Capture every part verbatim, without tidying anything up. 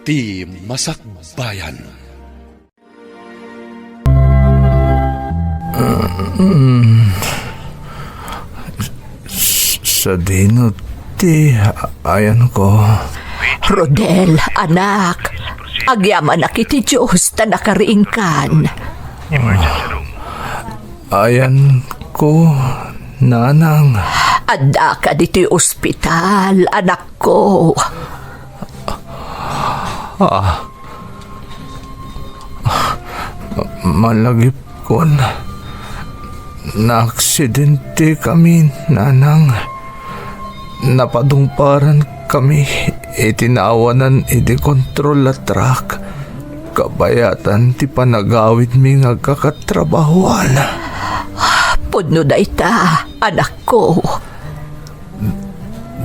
ti Masakbayan. Mm. S-, sadino ti ayanko? Rodel, anak, agyamanak iti Dios ta nakariingkan. Ayanko, nanang. Addaka ditoy ospital, anakko. Ah. Malagipkon, naaksidente kami, nanang. Napadungparan kami iti naawanan iti kontrol a truck. Kabayatan ti panagawidmi nga agkakatrabahoan. Pudno dayta, anakko.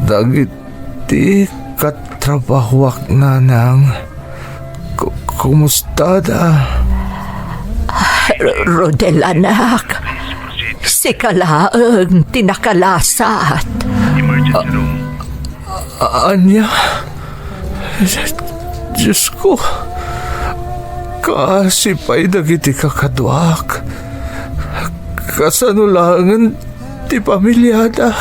Dagiti katrabahoak, nanang, ku-, kumustada? R-, Rodel, anak, sika laeng ti nakalasat. A-, ania? Diosko, kaasi pay dagiti kakaduak. Kasano laengen ti pamiliada?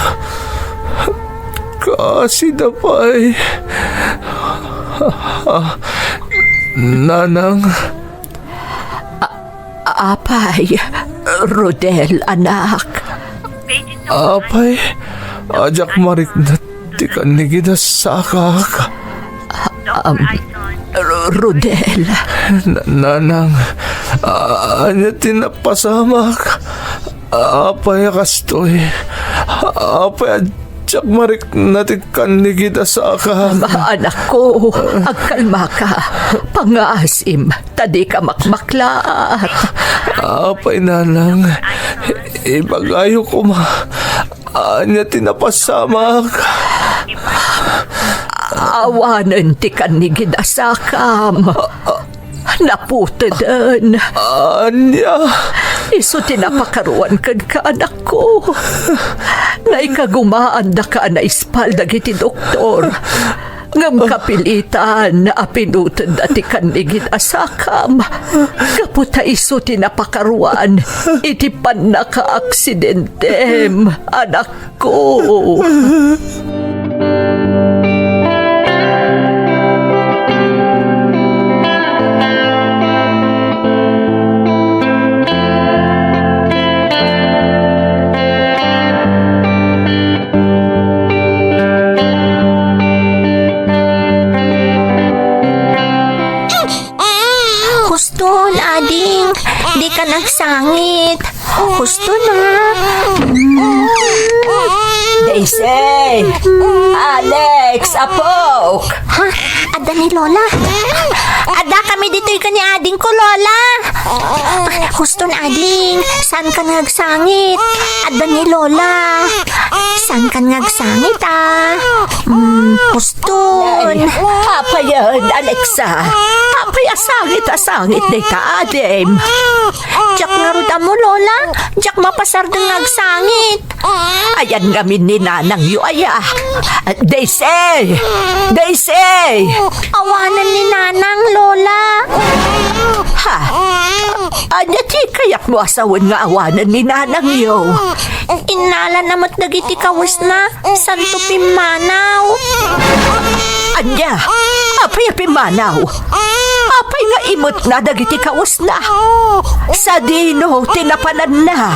Kaasida pay. Nanang. A-, apay, Rodel, anak. Apay, a diak marikna ti kannigid a sakak. Um, Ro-, Rodel. Na-, nanang, a-, ania ti napasamak? Apay a kastoy? Apay a diak marikna ti kannigid a sakak? Ama, anakko, agkalmaka. Pangngaasim, ta dika makmaklaat. Apay, nanang, ibagayo koma. Ania ti napasamak? Awanen ti kannigid a sakam. Naputeden. Ania? Isu ti napakaruan kenka, anakko. Naikagumaandaka a naispal dagiti doktor. Ngem kapilitan a pinutedda ti kannigid a sakam. Gapu ta isu ti napakaruan iti pannakaaksidentem, anakko. Huston, ading, dika nagsangit. Huston, a. Daisy! Alex, apok! Ha? Adda ni Lola? Adda kami ditoy ken ni adingko, Lola. Huston, ading, saankan nga agsangit? Adda ni Lola. Saankan nga agsangit, a? Mm, huston. Ay, apayen, Alexa? Apay a sangit a sangit dayta adim? Diak ngarud ammo, Lola. Diak mapasardeng nga agsangit. Ayan ngamin ni nanangyo aya. Daisy! Daisy! Awanen ni nanang, Lola. Ha? Ania ti kayatmo a sawen nga awanen ni nanangyo? Innalana met dagiti kawesna, santo pimmanaw. Ania? Apay a pimmanaw? Apay nga imetna dagiti kawesna? Sadino ti napananna?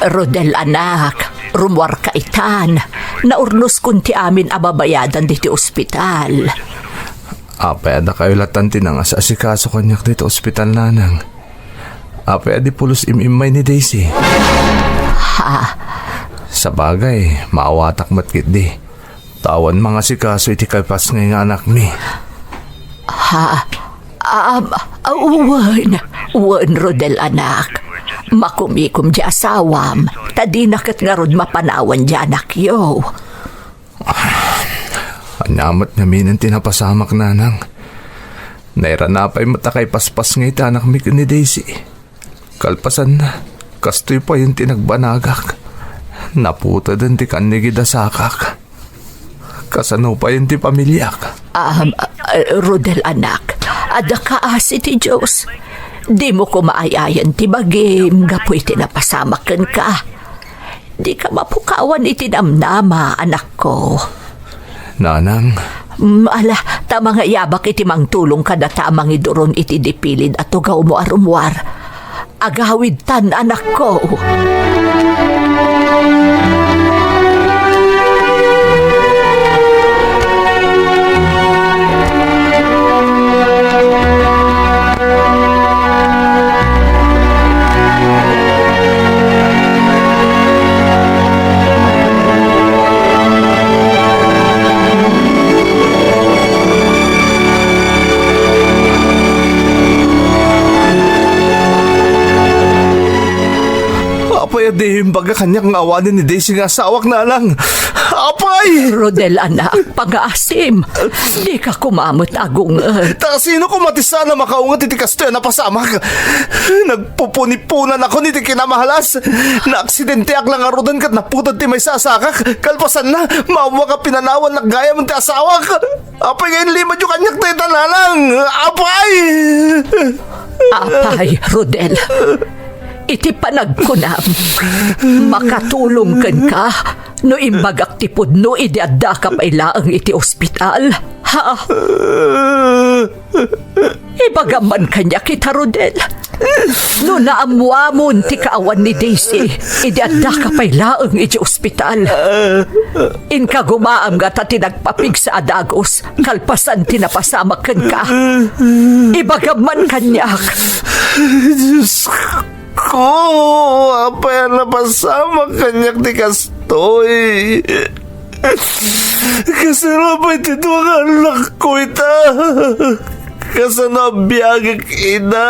Rodel, anak, rummuarka itan. Naurnoskon ti amin a babayadan ditoy ospital. Apay a dakayo latta ti nangas-asikaso kaniak ditoy ospital, nanang? Apay a di pulos im-immay ni Daisy? Ha? Sabagay, maawatak met ketdi. Ta awan mangasikaso iti kalpasngay nga anakmi. Ha? Am, a, wen, wen, Rodel, anak. Makumikom ti asawam, ta dina ket ngarud mapanawan ti anakyo. Ania met ngamin ti napasamak, nanang? Nairana pay met a kaipaspas nga iti anakmi ken ni Daisy. Kalpasanna, kastoy payen ti nagbanagak. Naputeden ti kannigid a sakak. Kasano payen ti pamiliak? Um, uh, Rodel, anak, adda kaasi ti Dios. Dimo koma ay-ayan ti bagim gapu iti napasamak kenka. Dika mapukawan iti namnama, anakko. Nanang. Mm, ala, ta mangayabak iti mangtulong kadata a mangiduron iti dipilid a tugawmo a rummuar. Agawidtan, anakko. Apay a di imbaga kaniak nga awanen ni Daisy nga asawak, nanang? Apay! Rodel, anak, pangaasim. Dika koma met agunget. Ta sino koma ti saan a makaunget iti kastoy a napasamak? Nagpupunipunanakon iti kinamahalas. Naaksidenteak la ngaruden ket naputed ti maysa a sakak. Kalpasanna, maammoak a pinanawannak gayam ti asawak. Apay nga inlimadyo kaniak dayta, nanang? Apay! Apay, Rodel. Iti panagkunam, makatulong kenka no imbagak ti pudno idi addaka pay laeng iti ospital. Ha? Ibagam man kaniak ita, Rodel. No naammuamon ti kaawan ni Daisy, idi addaka pay laeng iti ospital. Inka gumaam ngata ti nagpapigsa a dagus, kalpasan ti napasamak kenka. Ibagam man kaniak. Diyos ko, apay a napasamak kaniak ti kastoy? Kasano pay ti dua nga annakko ita? Kasano a biagek ida?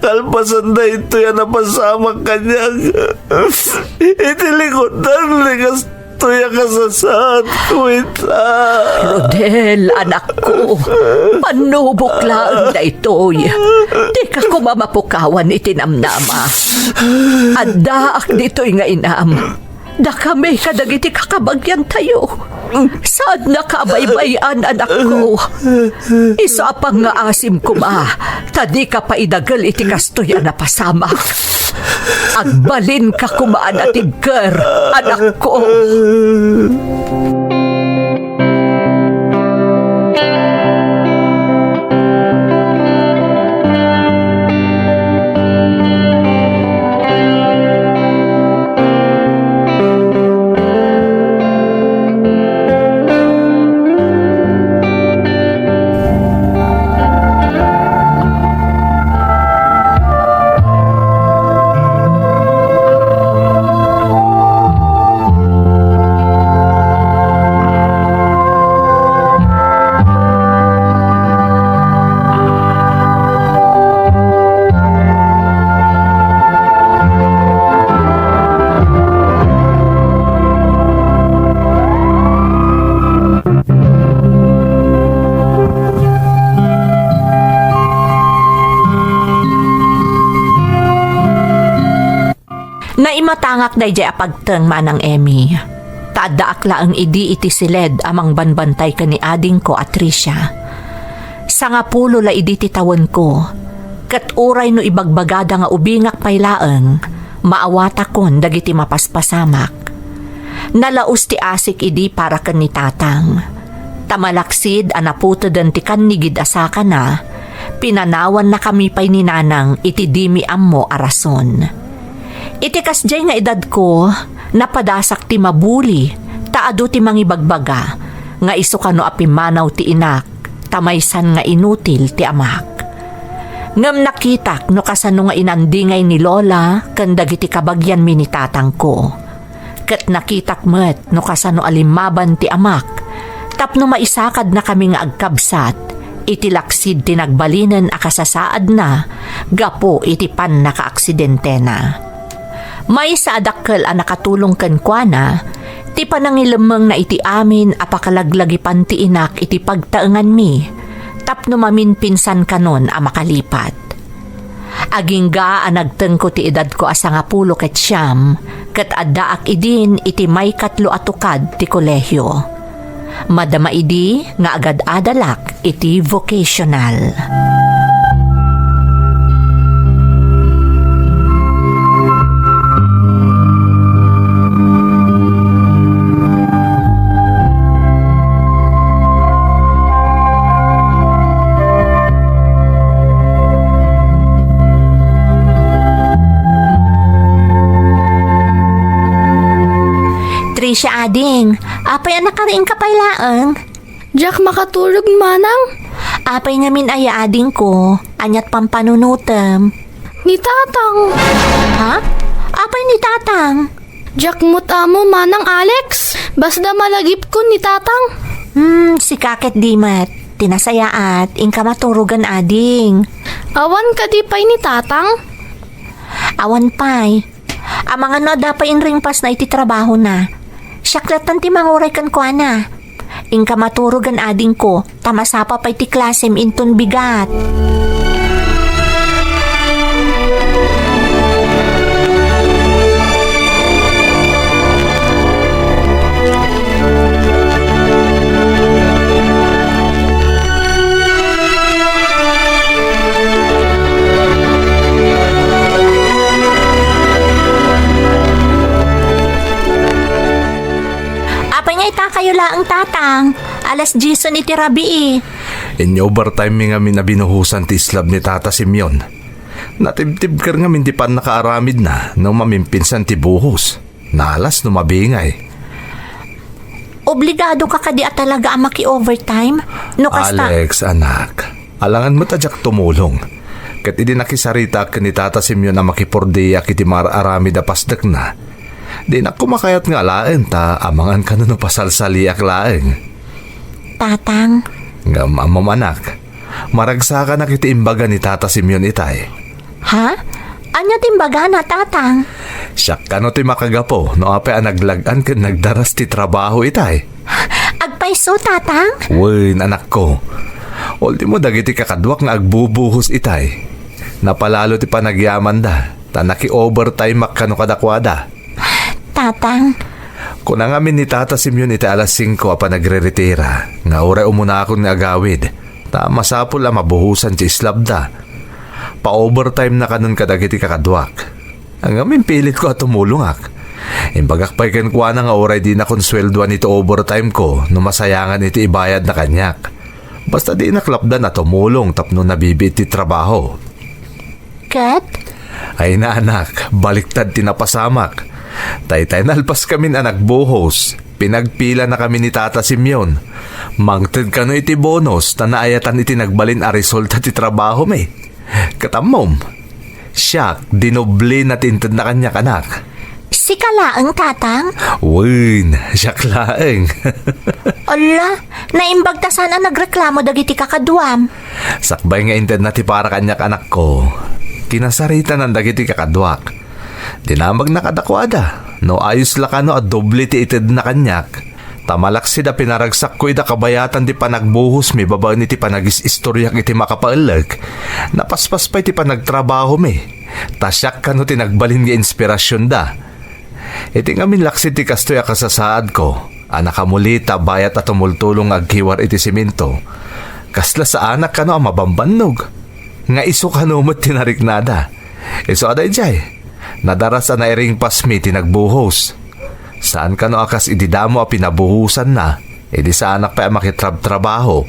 Kalpasan daytoy a napasamak kaniak. Iti likudan ni kastoy a kasasaadko ita. Rodel, anakko, pannubok laeng daytoy. Dika koma mapukawan iti namnama. Addaak ditoy nga inam. Dakami kadagiti kakabagiantayo. Saannaka a baybay-an, anakko. Isu a pangngaasim koma, ta dika pay idagel iti kastoy a napasamak. Agbalinka koma a natibker, anakko. Naimatangak daydiay a pagteng, Manang Emmy. Ta addaak laeng idi iti siled a mangbanbantay ken ni adingko a Tricia. Sangapulo la idi ti tawenko, ket uray no ibagbagada nga ubingak pay laeng, maawatakon dagiti mapaspasamak. Nalaus ti asik idi para ken ni Tatang. Ta malaksid a naputeden ti kannigid a sakana, pinanawannakami pay ni Nanang iti dimi ammo a rason. Iti kasdiay nga edadko, napadasak ti mabuli, ta adu ti mangibagbaga nga isu kano a pimmanaw ti inak, ta maysan nga inutil ti amak. Ngem nakitak no kasano nga inandingay ni Lola ken dagiti kabagianmi ni tatangko. Ket nakitak met no kasano a limmaban ti amak tapno maisakadnakami nga agkabsat iti laksid ti nagbalinen a kasasaadna gapu iti pannakaaksidentena. Maysa a dakkel a nakatulong kenkuana ti panangilemmengna iti amin a pakalaglagipan ti inak iti pagtaenganmi tapno maminpinsan kanon a makalipat. Agingga a nagtengko ti edadko a sangapulo ket siam, ket addaak idin iti maikatlo a tukad ti kolehio. Madama idi nga agad-adalak iti vocational. Tricia ading, apay a nakariingka pay laeng? Diak makaturog, manang. Apay ngamin aya adingko, ania't pampanunotem? Ni Tatang. Ha? Apay ni Tatang? Diak met ammo, Manang Alex. Basta malagipkon ni Tatang. Hmm, sika ket di met. Ti nasayaat, inka maturogen ading. Awan kadi pay ni Tatang? Awan pay. Amangan no adda pay inringpasna iti trabahona. Siak latta ti manguray kenkuana. Inka maturogen adingko, ta masapa pay ti klasem inton bigat. Apay nga itakayo laeng, Tatang? Alas diez iti rabii. In-overtime mi ngamin a binuhosan ti slab ni Tata Simeon. Natibtibker ngamin ti pannakaaramidna no mamimpinsan ti buhos. Nalas no mabingay. Obligado ka kadi a talaga a maki-overtime? No kasta Alex, anak, alangan met a diak tumulong. Ket idi nakisaritaak ken ni Tata Simeon a makipordiak iti mar-aramid a pasdekna, dinak koma kayat nga alaen ta amangan kano no pasalsaliak laeng. Tatang. Ngem ammom, anak, maragsakanak iti imbaga ni Tata Simeon itay. Ha? Ania ti imbagana, Tatang? Siak kano ti makagapu no apay a naglag-an ken nagdaras ti trabaho itay. Agpayso, Tatang? Wen, anakko. Ultimo dagiti kakaduak nga agbubuhos itay. Napalalo ti panagyamanda, ta naki-overtime-ak kano kadakuada. Tatang. Kuna ngamin ni Tata Simeon iti alas singko a panagreretira, nga uray umunakon nga agawid, ta masapul a mabuhosan ti slabda. Pa-overtime na kanon kadagiti kakaduak. Ngem impilitko a tumulongak. Imbagak pay kenkuana nga uray dina konsueldoan iti overtime ko no masayangan iti ibayadna kaniak. Basta dinak lapdan a tumulong tapno nabibiit ti trabaho. Ket? Ay, naanak, baliktad ti napasamak. Taytay nalpaskamin a nagbuhos, pinagpilanakami ni Tata Simeon. Mangted kano iti bonus ta naayatan iti nagbalin a resulta ti trabahomi. Ket ammom, siak, dinoblena ti intedna kaniak, anak. Sika laeng, Tatang? Wen, siak laeng. Ala, naimbag ta saan a nagreklamo dagiti kakaduam. Sakbay nga intedna ti para kaniak, anakko, kinasaritanan dagiti kakaduak. Dinamagna kadakuada, no ayos la kano a doble ti itedna kaniak. Ta malaksid a pinaragsakko ida kabayatan ti panagbuhosmi babaen iti panagis-istoriak iti makapaellek, napaspas pay ti panagtrabahomi. Ta siak kano ti nagbalin nga inspirasionda. Iti ngamin laksid ti kastoy a kasasaadko a nakamulita bayat a tumultulong nga agkiwar iti semento, kasla saanak kano a mabambannog. Nga isu kano met ti nariknada. Isu a daydiay, nadaras a nairingpasmi ti nagbuhos. Saan kano a kas idi damo a pinabuhosanna, idi saanak pay a makitrabtrabaho.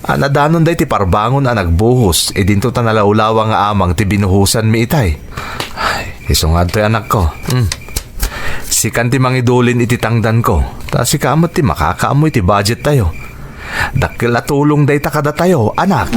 A nadanon daydi parbangon a nagbuhos, idinto ta nalawlawa nga amang ti binuhosanmi itay. Ay, isu nga adtoy, anakko. Hmm. Sikan ti mangidulin iti tangdanko. Ta sika met ti makakaammo iti budget tayo. Dakkel a tulong dayta kadatayo, anak.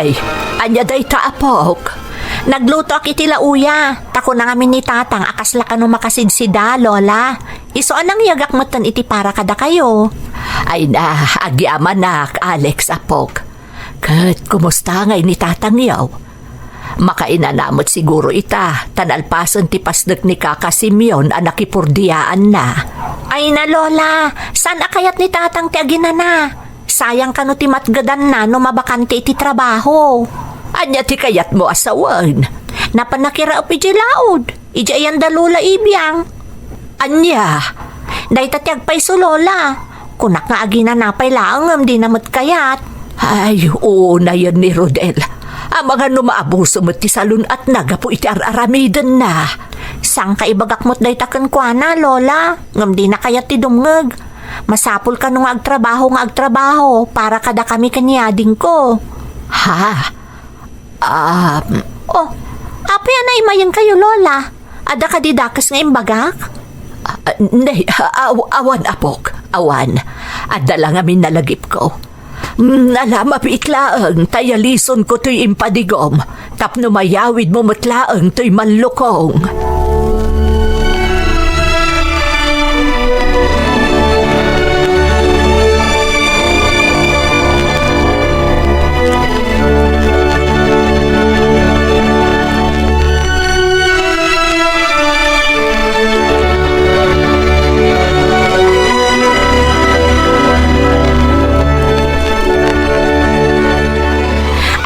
Ay, ania dayta, apok? Naglutoak iti lauya, ta kuna ngamin ni Tatang a kasla kano makasidsida, Lola. Isu a nangyegak metten iti para kadakayo. Ay na, agyamanak, Alex, apok. Ket kumusta ngay ni Tatangyo? Makainana met siguro ita, ta nalpasen ti pasnek ni Kaka Simeon a nakipurdiaanna. Ay na, Lola, saan a kayat ni Tatang ti aginana? Sayang kano ti matgedanna no mabakante iti trabaho. Ania ti kayatmo a sawen? Napan nakiraep idiay laod, idiay ayan da Lola Ibiang. Ania? Dayta ti agpayso, Lola. Kunak nga aginana pay laeng ngem dina met kayat. Ay, unayen ni Rodel. Amangan no maabuso met ti salun-atna gapu iti ar-aramidenna. Saan kaibagak met dayta kenkuana, Lola, ngem dina kayat ti dumngeg. Masapul kano nga agtrabaho nga agtrabaho para kadakami ken ni adingko. Ha? Um, Oh, apay a naimayengkayo, Lola? Adda kadi dakes nga imbagak? Ah, nay, aw-, awan, apok. Awan. Adda la ngamin nalagipko. Mm, ala, mabiit laeng, ta yalisonko toy impadigom. Tapno mayawidmo met laeng toy mallukong.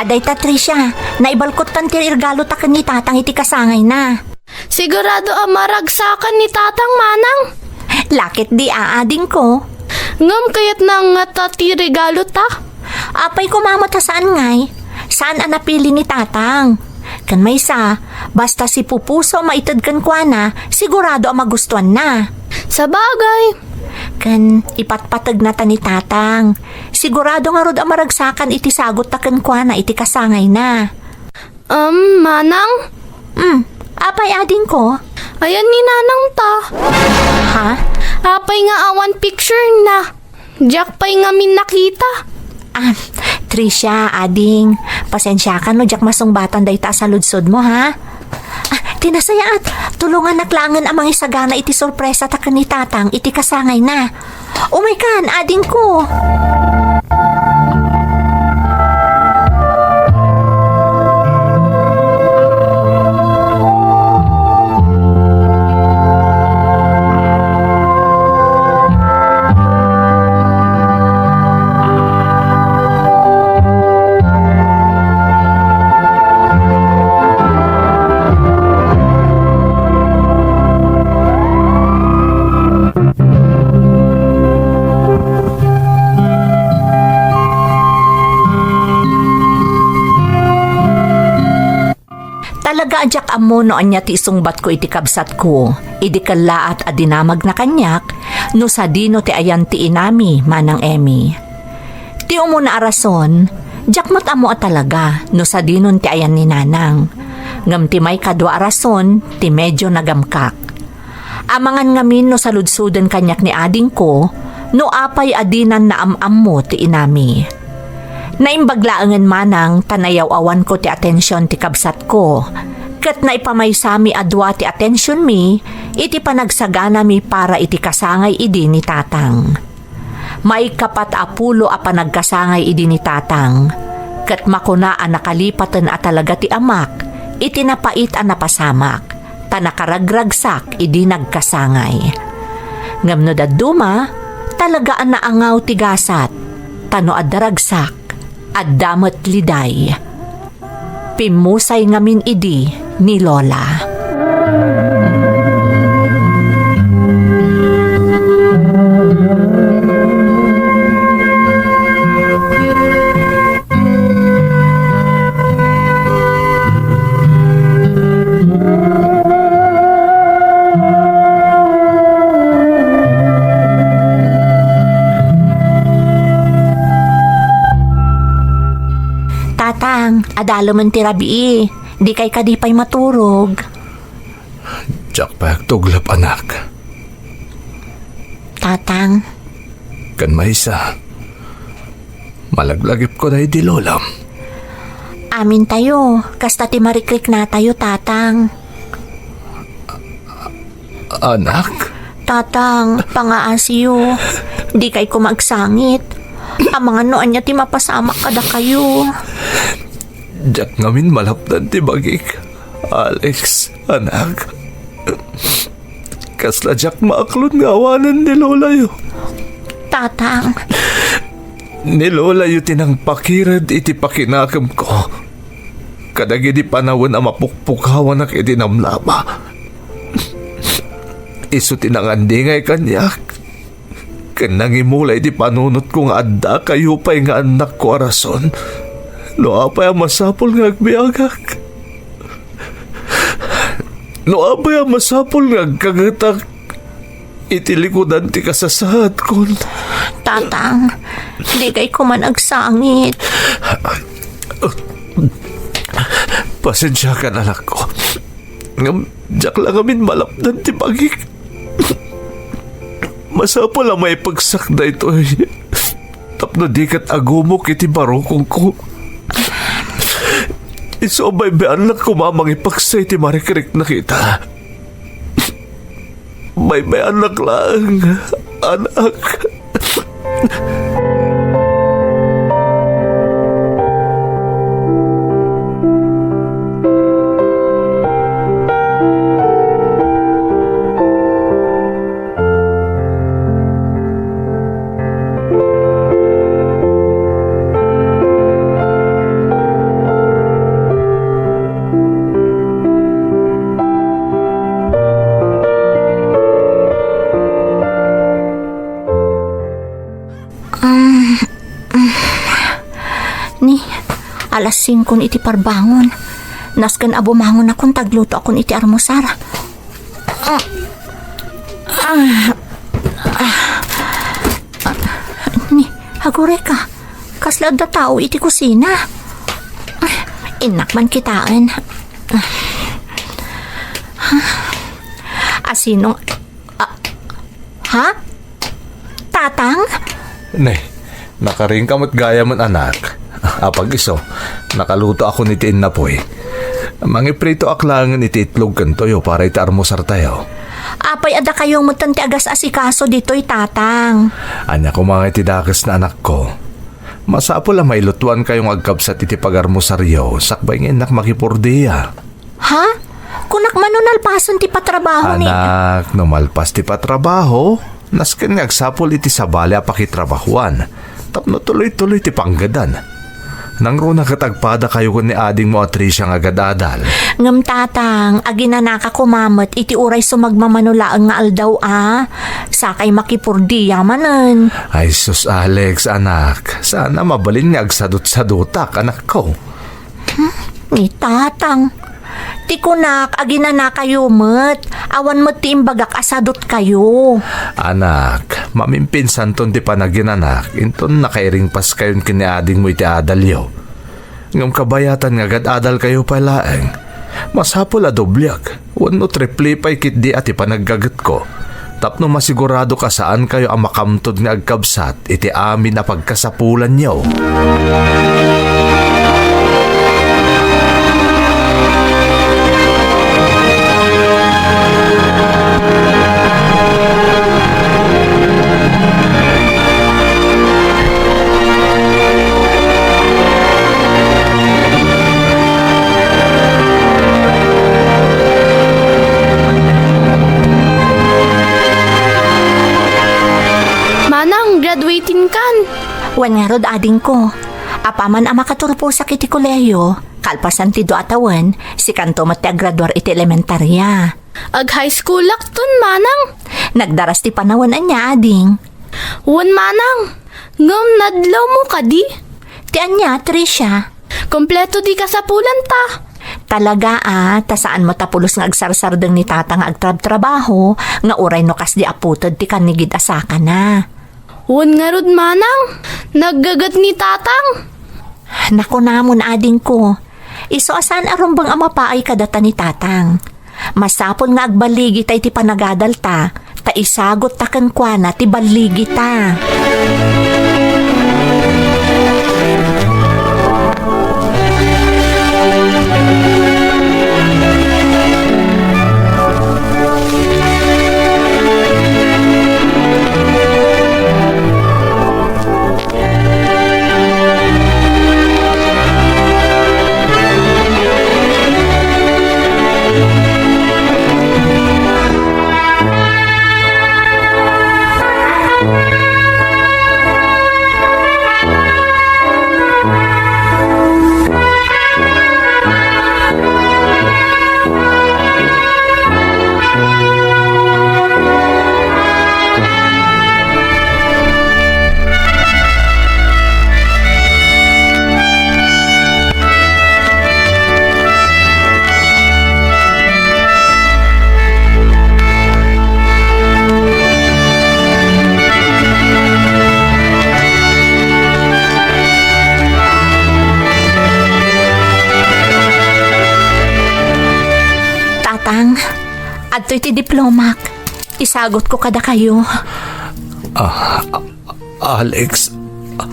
Adayta, Tricia, naibalkottan ti regalota ken ni Tatang iti kasangayna. Sigurado a maragsakan ni Tatang, manang? Laketdi, adingko. Ngem kayatna ngata ti regalota? Apay koma met a saan ngay. Saan a napili ni Tatang. Ken maysa, basta sipupuso a maited kenkuana, sigurado a magustuanna. Sabagay. Ken ipatpategna ta ni Tatang. Sigurado ngarud a maragsakan iti sagotta kenkuana iti kasangayna. Um, manang? Hmm, apay adingko? Ayan ni nanang ta. Ha? Apay nga awan picture na? Diak pay ngamin nakita. Ah, Tricia, ading, pasensiakan no diak masungbatan dayta a saludsodmo, ha? Ah, ti nasayaat, tulongannak laengen a mangisagana iti sorpresa ta ken ni Tatang iti kasangayna. Umaykan, adingko. Talaga a diak ammo no ania ti isungbatko iti kabsatko, idi kellaat a dinamagna kaniak, no sadino ti ayan ti inami, Manang Emmy. Ti umuna a rason, diak met ammo a talaga no sadinon ti ayan ni Nanang. Ngem ti maikadua a rason, ti medyo nagamkak. Amangan ngamin no saludsoden kaniak ni adingko, no apay a dinan naam-ammo ti inami. Naimbag laengen manang ta nayaw-awanko ti atension ti kabsatko, ket naipamaysami a dua ti atensionmi iti panagsaganami para iti kasangay idi ni Tatang. Maikapat a pulo a panagkasangay idi ni Tatang, ket makuna a nakalipaten a talaga ti amak iti napait a napasamak, ta nakaragragsak idi nagkasangay. Ngem no dadduma, talaga a naangaw ti gasat, ta no adda ragsak, adda met liday. Pimmusay ngamin idi ni Lola. Tatang, adalemen ti rabii. Dikay kadi pay maturog? Diak pay agtuglep, anak. Tatang. Ken maysa, malaglagipko daydi lolam. Amintayo, kasta ti marikriknatayo, Tatang. Anak? Tatang, pangaasiyo. Dikay koma agsangit. Amangan no ania ti mapasamak kadakayo. Diak ngamin malapdan ti bagik, Alex, anak. Kasla diak maaklon nga awanen ni lolayo. Tatang. Ni lolayo ti nangpakired iti pakinakemko kadagidi panawen a mapukpukawanak iti namnama. Isu ti nangandingay kaniak ken nangimula iti panunotko nga addakayo pay nga annakko a rason no apay a masapul nga agbiagak. No apay a masapul nga agkagetak iti likudan ti kasasaatkon. Tatang, dikay koman agsangit. Pasensiakan, anakko. Ngem diak la ngamin malapdan ti bagik. Masapul a maipegsak daytoy tapno di ket agumok iti barukongko. Isu a baybay-annak koma a mangipagsa iti marikriknak ita. Baybay-annak laeng, anak. Um, um, ni, alas singko iti parbangon. Nasken a bumangonakon ta aglutoakon iti armusar. Ah, ah, ah, ah, ni, agurayka. Kasla adda tao iti kusina. Ah, innak man kitaen. Ah, asino? Ah, ha? Tatang? Ne, nakaringka met gayamen, anak. Apag-isu, nakalutoakon iti innapoy. Mangipritoak laengen iti itlog ken toyo para iti armusartayo. Apay a dakayo metten ti agas-asikaso ditoy, Tatang? Ania koma nga iti dakes na, anakko. Masapul a mailutuankayo nga agkabsat iti pagarmusaryo sakbay nga innak makipordia. Ha? Kunak mano nalpasen ti patrabaho ni... Anak, no malpas ti patrabaho, nasken nga agsapul iti sabali a pakitrabahoan tapno tuloy-tuloy ti panggedan. Nangruna ket agpadakayo ken ni adingmo a Tricia nga agad-adal. Ngem, Tatang, aginanaka koma met iti uray sumagmamano laeng nga aldaw a, sakay makipordia manen. Ay sus, Alex, anak, saan a mabalin nga agsadutsadutak, anakko. Hmm? Ni Tatang. Ti kunak, aginanakayo met. Awan met ti imbagak a sadutkayo. Anak, mamimpinsanton ti panaginanak, inton nakairingpaskayon ken ni adingmo iti adalyo. Ngem kabayatan nga agad-adalkayo pay laeng. Masapul a dobliak wenno triple pay ketdi a ti panaggagetko, tapno masigurado a saankayo a makamtod nga agkabsat iti amin a pagkasapulanyo. Manang, graduating kan? Wen ngarud, adingko. Apaman a makaturposak iti kolehiyo, kalpasan ti dua a tawen, sikanto met ti agraduar iti elementaria. Ag-high schoolak ton, manang. Nagdaras ti panawen ania, ading? Wen, manang. Ngem nadlawmo kadi? Ti ania, Tricia? Kompleto di kasapulanta. Talaga a, ta saanmo ta pulos nga agsarsardeng ni Tata nga agtrabtrabaho, nga uray no kasdi a puted ti kannigid a sakana. Wen ngarud, manang, naggaget ni Tatang. Nakunamon, adingko, isu a saan a rumbeng a mapaay kadata ni Tatang. Masapul nga agballigita iti panagadalta, ta isagutta kenkuana ti balligita. Adtoy ti diplomak. Isagutko kadakayo. Ah, a-, Alex, a-,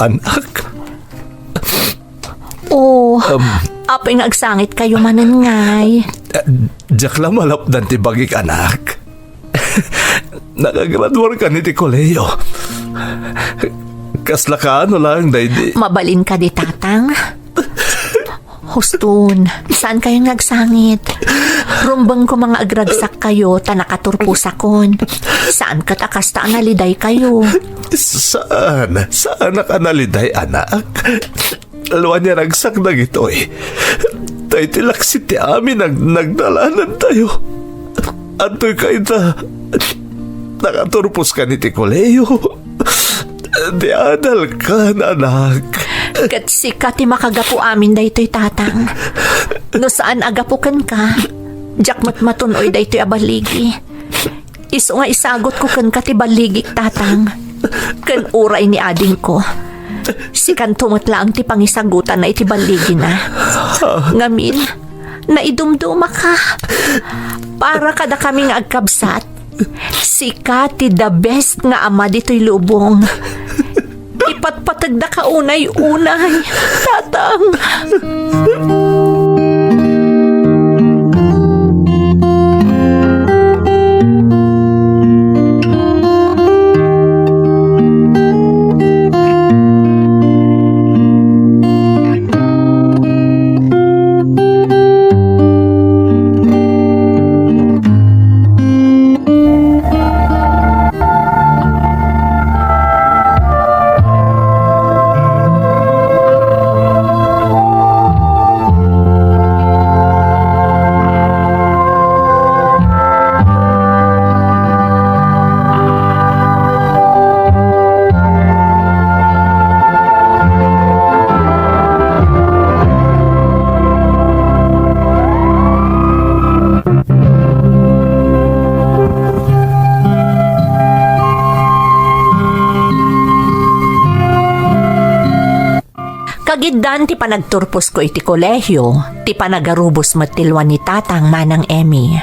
anak? Oh, Um, apay nga agsangitkayo manen ngay? Diak la malapdan ti bagik, anak. Nakagraduarkan iti kolehiyo. Kasla kaano laeng daydi? Mabalin kadi, Tatang? Huston, saankayon nga agsangit. Rumbeng koma nga agragsakkayo ta nakaturposakon. Saan ket a kasta a nalidaykayo. Saan? Saanak a naliday, anak? Alwan nga ragsak dagitoy. Tay ti laksid ti amin nag-, nagdalanantayo. Adtoy kayta, nakaturposkan iti kolehiyo. Ti adalkan, anak. Ket sika ti makagapu amin daytoy, Tatang. No saan a gapu kenka, diak met matun-oy daytoy a balligi. Isu nga isagutko kenka ti balligik, Tatang, ken uray ni adingko. Sikanto met laeng ti pangisagutanna iti balligina. Ngamin, naidumdumaka. Para kadakami nga agkabsat, sika ti the best nga ama ditoy lubong. Ipatpategdaka unay-unay, Tatang. Kagiddan ti panagturposko iti kolehio, ti panagarubos met ti lua ni Tatang, Manang Emmy.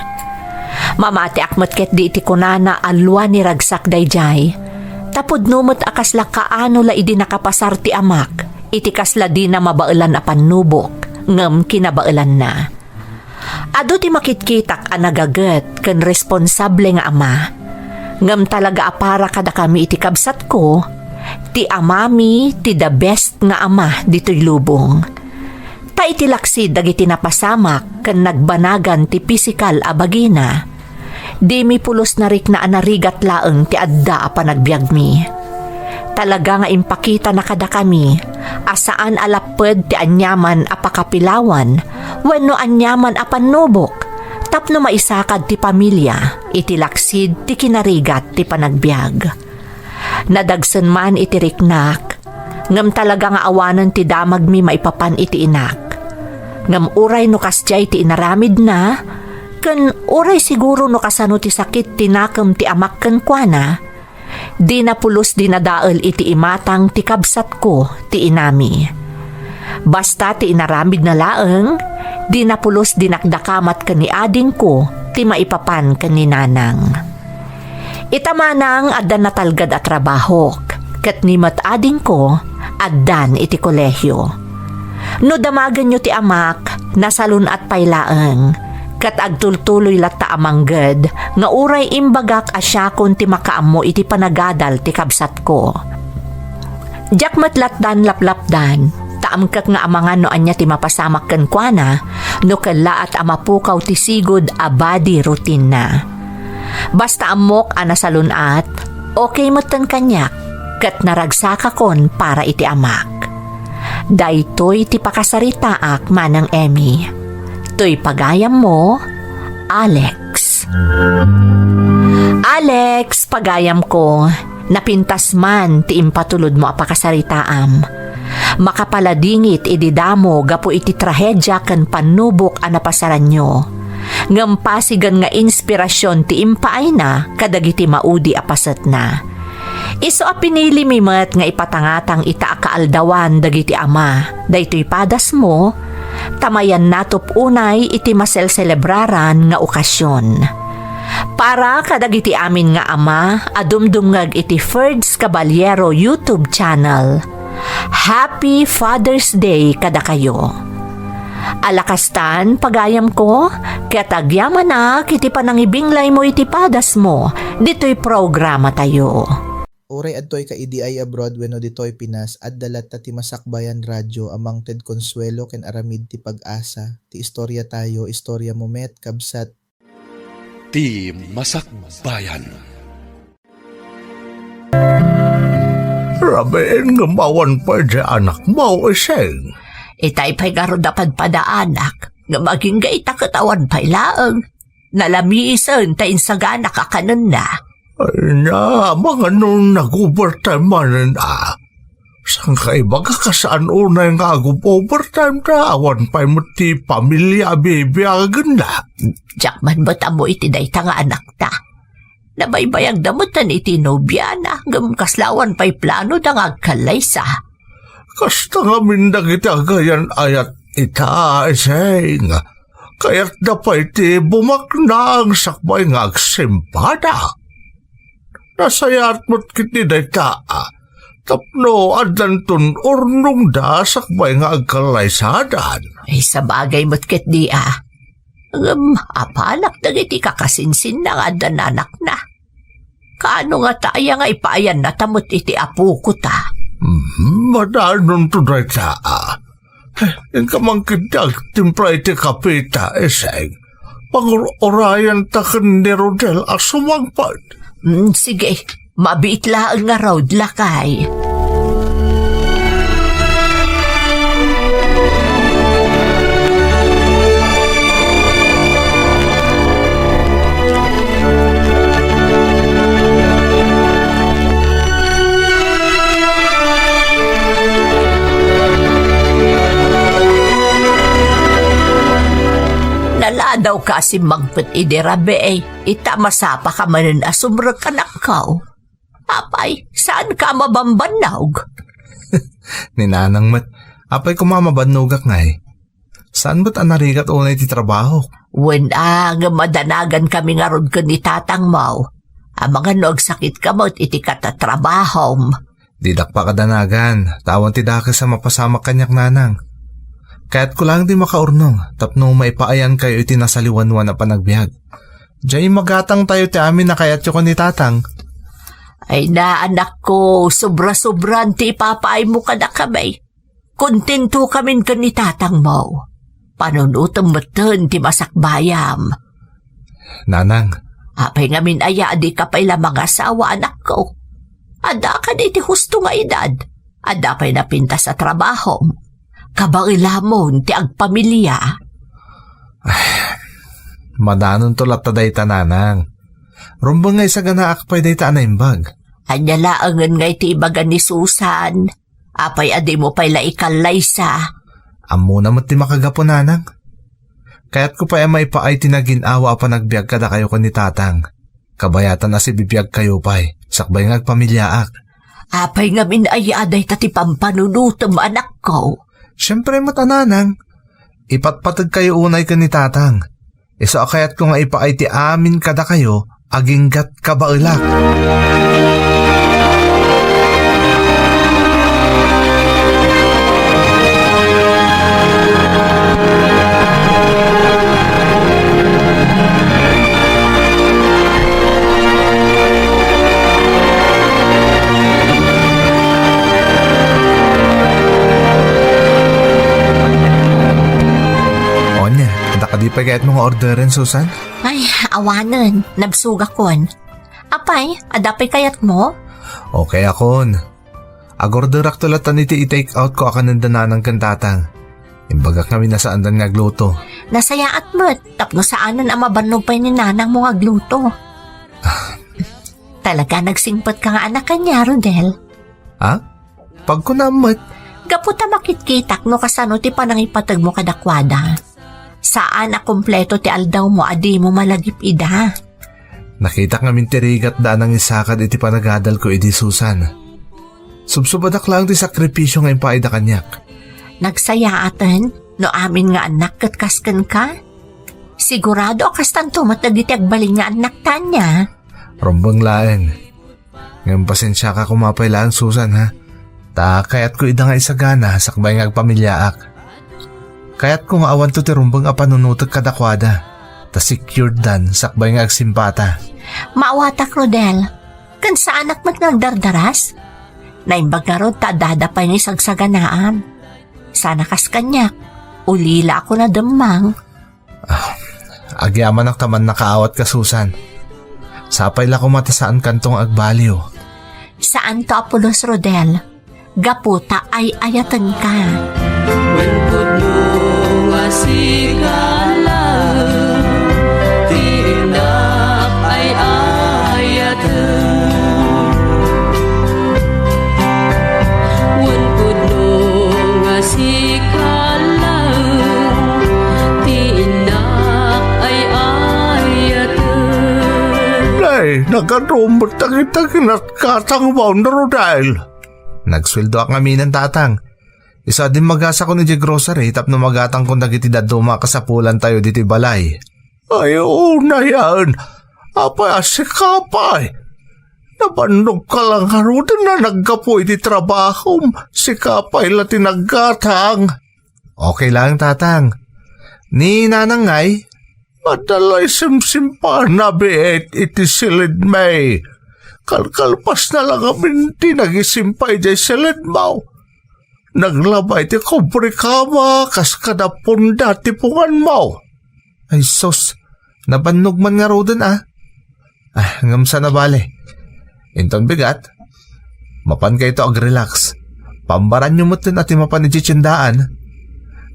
Mamatiak met ketdi iti kunana a lua ni ragsak daydiay. Ta pudno met a kasla kaano la idi nakapasar ti amak iti kasla dina mabaelan a pannubok, ngem kinabaelanna. Adu ti makitkitak a nagaget ken responsable nga ama. Ngem talaga a para kadakami iti kabsatko, ti amami ti the best nga ama ditoy lubong. Ta iti laksid dagiti napasamak ken nagbanagan ti pisikal a bagina, dimi pulos narikna a narigat laeng ti adda a panagbiagmi. Talaga nga impakitana kadakami a saan a lapped ti aniaman a pakapilawan wenno aniaman a pannubok tapno maisakad ti pamilia iti laksid ti kinarigat ti panagbiag. Nadagsen man iti riknak, ngem talaga nga awanen ti damagmi maipapan iti inak. Ngem uray no kasdiay ti inaramidna, ken uray siguro no kasano ti sakit ti nakem ti amak kenkuana, dina pulos dinadael iti imatang ti kabsatko ti inami. Basta ti inaramidna laeng, dina pulos dinakdakamat ken ni adingko ti maipapan ken ni nanang. Ita manang adda natalged a trabahok, ket ni met adingko addan iti kolehio. No damagenyo ti amak, nasalun-at pay laeng, ket agtultuloy latta a mangged nga uray imbagak a siakon ti makaammo iti panagadal ti kabsatko. Diak met latdan laplapdan, ta amkek nga amangan no ania ti mapasamak kenkuana no kellaat a mapukaw ti sigud a body routine-na. Basta ammok a nasalun-at, okay metten kaniak, ket naragsakakon para iti amak. Daytoy ti pakasaritaak, Manang Emmy. Toy pagayammo, Alex. Alex, pagayamko, napintas man ti impatulodmo a pakasaritaam. Makapaladingit idi damo gapu iti trahedia ken pannubok a napasaranyo. Ngem pasigen nga inspirasyon ti impaayna kadagiti maudi a pasetna. Isu a pinilimi met nga ipatangatang ita a kaaldawan dagiti ama daytoy padasmo, ta mayan natop unay iti maselselebraran nga okasion. Para kadagiti amin nga ama a dumdumngeg iti Ferds Caballero YouTube channel, Happy Father's Day kadakayo. Alakastan, pagayamko, ket agyamanak iti panangibinglaymo iti padasmo ditoy programatayo. Uray adtoyka idi ay abroad wenno ditoy Pinas, adda latta ti masakbayan radyo a mangted konsuelo ken aramid ti pag-asa. Ti istoriatayo, istoriamo met, kabsat. Ti masakbayan. Rabiin ngem awan pay di anakmo, Ising. Itay pay ngarud a padpadaanak, ngem agingga ita ket awan pay laeng. Nalamiisen ta insaganak a kanenna. Ay na, mangano nag-overtime manen a? Saan ka ibaga kasaan unay nga ag-overtime ta awan pay met ti pamilia a bibiagenna? Diak man met ammo iti dayta nga anakta. Nabaybayagda metten iti nobiana, ngem kasla awan pay planoda nga agkallaysa. Kasta ngamin dagiti agayan-ayat ita, Ising. Kayatda pay ti bumaknang sakbay nga agsimpada. Nasayaat met ketdi dayta, a, tapno addanton urnongda sakbay nga agkallaysadan. Ay, sabagay met ketdi a. Ngem, apanak dagiti kakasinsinna nga adda nanakna. Kaano ngata aya nga ipaayannata met iti apokota? Mhm, madanonto dayta, a. Eh, inka man ketdi agtimpla iti kapeta, Ising. Pangur-urayanta ken ni Rodel a sumangpet. Mm, sige, mabiit laeng ngarud, lakay. Naladawka a simmangpet idi rabii, ita masapaka manen a sumrek, anakko. Apay, saanka a mabambannog? Ni nanang met, apay koma mabannogak ngay? Saan met a narigat unay ti trabahok? Wen a, ngem madanagan kami ngarud ken ni tatangmo. Amangan no agsakitka met iti katatrabahom. Didak pakadanagan, ta awan ti dakes a mapasamak kaniak, nanang. Kayatko laeng ti makaurnong, tapno maipaayankayo iti nasaliwanwan a panagbiag. Diay magatangtayo ti amin a kayatyo ken ni tatang. Ay na, anakko, sobra-sobran ti ipapaaymo kadakami. Kontentokamin ken ni tatangmo. Panunotem metten ti masakbayam. Nanang. Apay ngamin aya a dika pay la mangasawa, anakko? Adda kadi ti husto nga edad. Adda pay napintas a trabahom. Kabaelamon ti agpamilia. Ay, madanonto latta dayta, nanang. Rumbeng nga isaganaak pay dayta a naimbag. Ania laengen ngay ti ibaga ni Susan? Apay a dimo pay la ikallaysa? Ammona met ti makagapu, nanang. Kayatko pay a maipaay ti nagin-awa a panagbiag kadakayo ken ni tatang. Kabayatan a sibibiagkayo pay, sakbay nga agpamiliaak. Apay ngamin aya dayta ti pampanunotem, anakko? Siempre met a, nanang. Ipatpategkayo unay ken ni tatang. Isu a kayatko nga ipaay ti amin kadakayo, aginggat kabaelak. Onya, adda kadi pay kayatmo nga orderen, Susan? Ay, awanen. Nabsugakon. Apay, adda pay kayatmo? Okay akon. Agorderakto latta iti i-take out ko a kanen da nanang ken tatang. Imbagak ngamin a saandan nga agluto. Nasayaat met, tapno saanen a mabannog pay ni nanangmo nga agluto. Talaga nagsingpet ka nga anak kaniak, Rodel. Ha? Pagkunam met. Gapu ta makitkitak no kasano ti panangipategmo kadakuada. Saan a kompleto ti aldawmo a dimo malagip ida. Nakitak ngamin ti rigat da a nangisakad iti panagadalko idi, Susan. Subsubadak laeng ti sakripisio nga impaayda kaniak. Nagsayaaten, No amin nga annak ket kas kenka, sigurado a kastanto met dagiti agbalin nga annak, Tanya. Rumbeng laeng. Ngem pasensiaka koma pay laeng, Susan, ha? Ta kayatko ida nga isagana sakbay nga agpamiliaak. Kayatko nga awanto ti rumbeng a panunotek kadakuada, ta secured dan sakbay nga agsimpata. Maawatak, Rodel. Ken saanak met nga agdardaras. Naimbag ngarud ta addada pay nga isagsaganaam. Sana kas kaniak, ulila a kunadem, Mang. Ah, agyamanak ta mannakaawatka, Susan. Sapay la koma ta saankanto nga agbaliw. Saanto a pulos, Rodel. Gapu ta ay-ayatenka. Wen pudno nga sika laeng, ti innak ay-ayaten. Wen pudno nga sika laeng, ti innak ay-ayaten. Nay, nagadu met dagita kinatgatangmo, Rodel. Nagsueldoak ngaminen, Tatang. Isu a dimmagasakon idiay grocery tapno magatangkon dagiti dadduma a kasapulantayo ditoy balay. Ay, unayan. Apay a sika pay? Nabannogka la ngaruden a naggapu iti trabahom. Sika pay la ti naggatang. Okay lang, Tatang. Ni Nanang ngay? Madala a simsimpana biit iti silidmi. Kalkalpasna la ngamin ti nagisimpa idiay silidmo. Naglaba iti kubrekama kas kada punda ti punganmo. Ay sus, nabannog man ngaruden, a. Ah, ngem saan a bale. Inton bigat, mapankayto agrelax. Pambaranyo metten a ti mapan idiay tiendaan.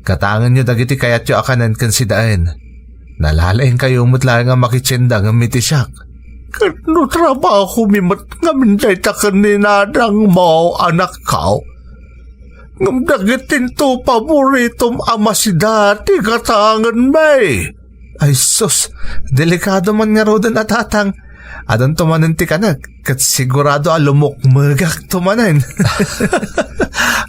Gatangenyo dagiti kayatyo a kanen ken sidaen. Nalalaingkayo met laeng a makitienda ngem iti siak. Ket no trabahomi met ngamin dayta ken ni Nanangmo, anakko. Ngem dagitinto paboritom a masida ti gatangenmi. Ay sus, delikado man ngaruden a, Tatang. Adunto manen ti kanek, ket sigurado a lumukmegakto manen.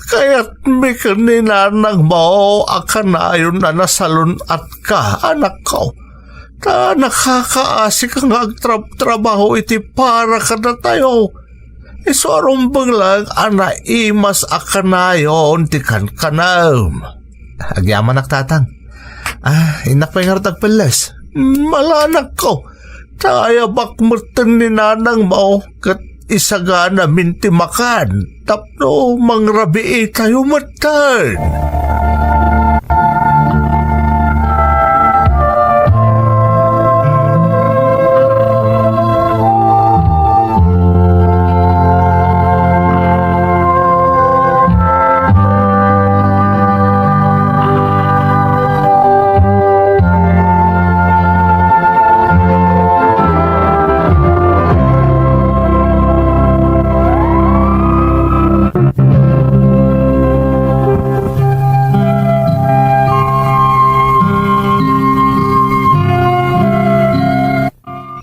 Kayatmi ken ni Nanangmo a kanayon a nasalun-atka, anakko. Ta nakakaasika nga agtrabtrabaho iti para kadatayo. Isu a rumbeng laeng a naimas a kanayon ti kankanem. Agyamanak, Tatang. Ah, innak pay ngarud agpelles. Malanakko, ta ayabak metten ni Nanangmo ket isaganamin ti makan tapno mangrabiitayo metten.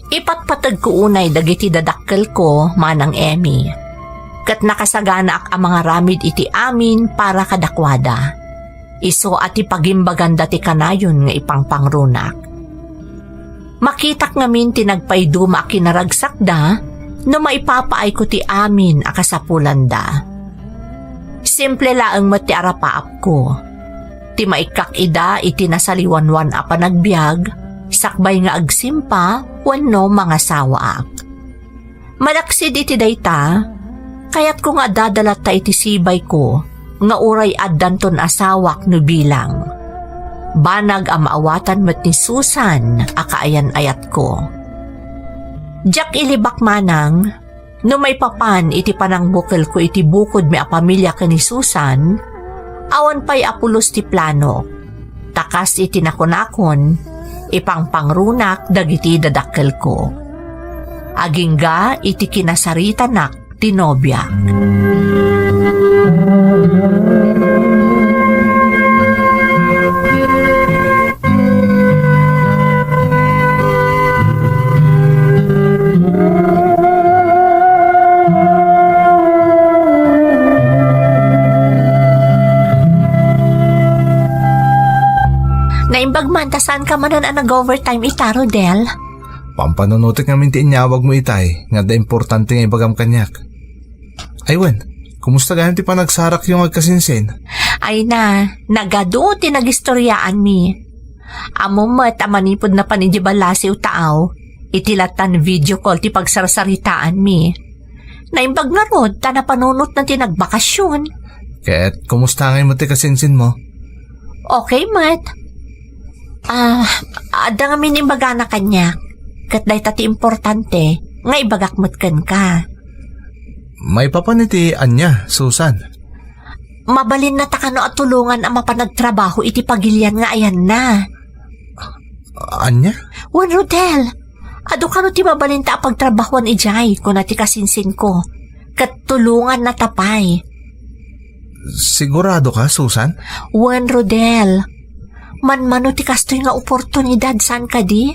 Ipatpategko unay dagiti dadakkelko, Manang Emmy, ket nakasaganaak a mangaramid iti amin para kadakuada. Isu a ti pagimbaganda ti kanayon nga ipangpangrunak. Makitak ngamin ti nagpaiduma a kinaragsakda no maipapaayko ti amin a kasapulanda. Simple laeng met ti arapaapko. Ti maikkak ida iti nasaliwanwan a panagbiag, sakbay nga agsimpa wenno mangasawaak. Malaksid iti dayta, kayatko nga adda latta iti sibayko nga uray addanton asawak no bilang. Banag a maawatan met ni Susan a kaayan-ayatko. Diak ilibak manang, no maipapan iti panangbukelko iti bukodmi a pamilia ken ni Susan, awan pay a pulos ti plano. Ta kas iti nakunakon, ipangpangrunak dagiti dadakkelko. Agingga iti kinasaritanak ti nobiak. Anta, saanka manen a nag-overtime ita, Rodel? Pampanunotek ngamin ti inyawagmo itay, nga adda importante nga ibagam kaniak. Ay wen, kumusta gayam ti panagsarakyo nga agkasinsin? Ay na, nagadu ti nagistoryaanmi. Ammom met a manipud napan idiay ballasiw taaw, iti lattan video call ti pagsarsaritaanmi. Naimbag ngarud ta napanunotna ti nagbakasyon. Ket kumusta ngay met ti kasinsinmo? Okay met. Ah, adda ngamin imbagana kaniak. Ket dayta ti importante nga ibagak met kenka. Maipapan iti ania, Susan? Mabalinna ta kano a tulongan a mapan agtrabaho iti pagilian nga ayanna. Ania? Wen, Rodel, adu kano ti mabalinta a pagtrabahoan idiay, kuna ti kasinsinko. Ket tulonganna ta pay. Sigurado ka, Susan? Wen, Rodel. Manmano ti kastoy nga oportunidad, saan kadi?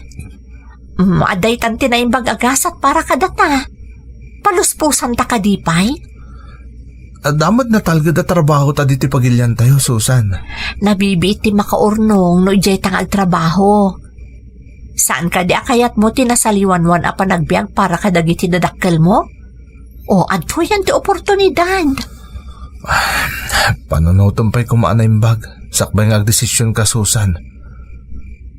Mm, adda itan ti naimbag a gasat para kadata. Paluspusanta kadi pay? Adda met natalged a trabaho ta ditoy pagiliantayo, Susan. Nabibiit ti makaurnong no idiayta nga agtrabaho. Saan kadi a kayatmo ti nasaliwanwan a panagbiag para kadagiti dadakkelmo? O, adtoyen ti oportunidad. Panunotem pay koma a naimbag, sakbay nga agdesisionka, Susan.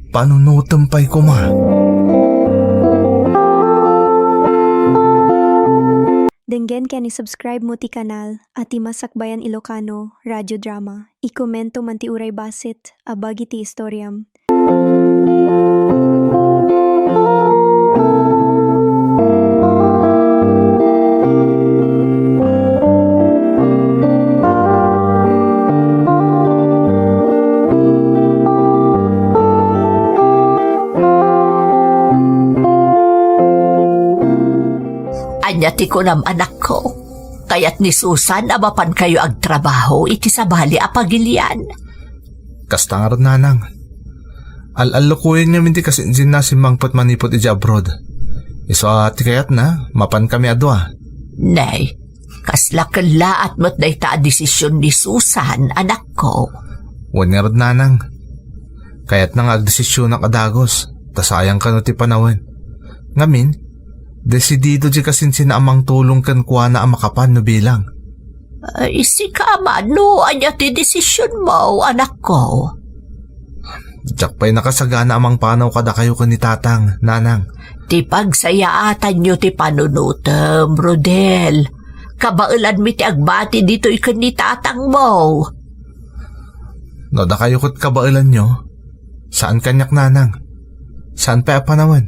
Panunotem pay koma. Denggen ken i-subscribe mo ti kanal a ti Masakbayan Ilocano Radio Drama. I-komento man ti uray bassit a bagi ti istoriam. Ania ti kunam, anakko? Kayat ni Susan a mapankayo agtrabaho iti sabali a pagilian? Kasta ngarud, nanang. Al-allukoyen ngamin ti kasinsinna simmangpet manipud idiay abroad. Isu a ti kayatna, mapankami a dua. Nay, kasla kellaat met dayta a desision ni Susan, anakko. Wen ngarud, nanang. Kayatna nga agdesisionak a dagus, ta sayang kano ti panawen. Ngamin, desidido ti kasinsinna a mangtulong kenkuana a makapan no bilang. Ay, sika man, no ania ti desisionmo, anakko? Diak pay nakasagana a mangpanaw kadakayo ken ni Tatang, Nanang. Ti pagsayaatanyo ti panunotem, Rodel. Kabaelanmi ti agbati ditoy ken ni Tatangmo. No dakayo ket kabaelanyo, saan kaniak, Nanang. Saan pay a panawen.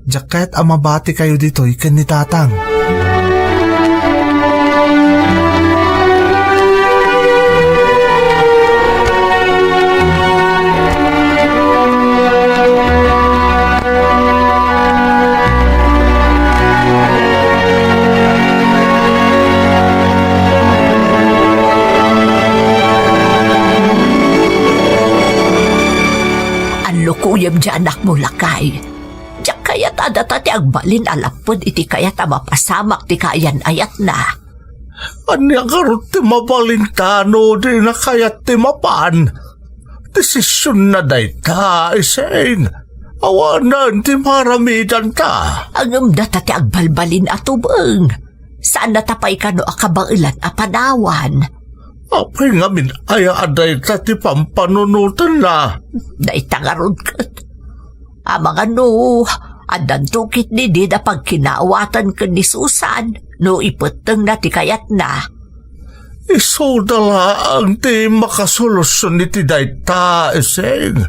Diak kayat a mabatikayo ditoy ken ni Tatang. Allukoyem ti anakmo, lakay. Diak kayat a data ti agbalin a lapped iti kayat a mapasamak ti kaayan-ayatna. Ania ngarud ti mabalinta no dina kayat ti mapan? Desisionna dayta, Ising. Awanen ti maaramidanta. Ngem data ti agbalbalin a tubeng. Saanna ta pay kano a kabaelan a panawan. Apay ngamin aya a dayta ti pampanunotenna? Dayta ngarud ket. Amangan no, addanto ketdi dida pagkinaawatan ken ni Susan no ipettengna ti kayatna. Isuda laeng ti makasolusion iti dayta, Ising.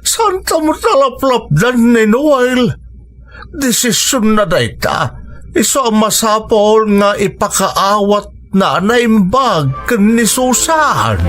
Saanta met a laplapdan ni Noel. Desisionna dayta, isu a masapul nga ipakaawatna a naimbag ken ni Susan.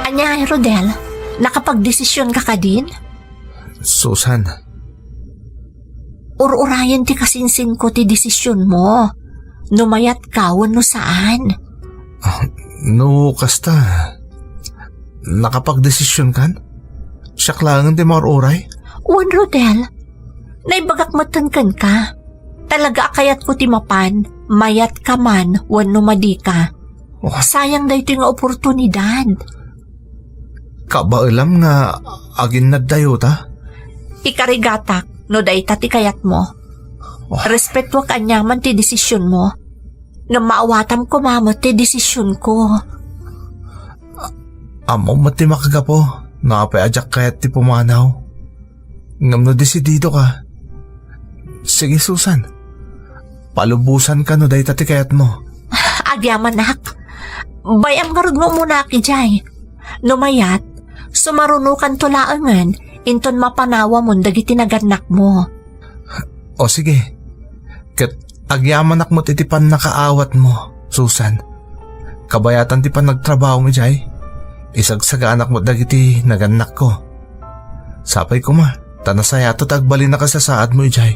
Ania, Rodel? Nakapagdesision ka kadin? Susan, Ur-urayen ti kasinsinko ti desisionmo. No mayatka wenno saan. Ah, no kasta, nakapagdesisionkan? Siak laengen ti maur-uray? Wen, Rodel. Naibagak metten kenka. Talaga a kayatko ti mapan, mayatka man wenno madika. Oh. Sayang daytoy nga oportunidad. Kabaelam nga aginnaddayo ta? Ikarigatak no dayta ti kayatmo. Oh. Respetoak aniaman ti desisionmo. Ngem maawatam koma met ti desisionko. Ammom met ti makagapu no apay a diak kayat ti pumanaw. Ngem no desididoka, sige, Susan. Palubosanka no dayta ti kayatmo. Agyamanak. Bay-am ngarud nga umunaak idiay. No mayat, sumarunokanto laengen inton mapanawamon dagiti nagannakmo. O sige. Ket agyamanak met iti pannakaawatmo, Susan. Kabayatan ti panagtrabahom idiay. Isagsaganak met dagiti nagannakko. Sapay koma, ta nasayato ti agbalin a kasasaadmo idiay.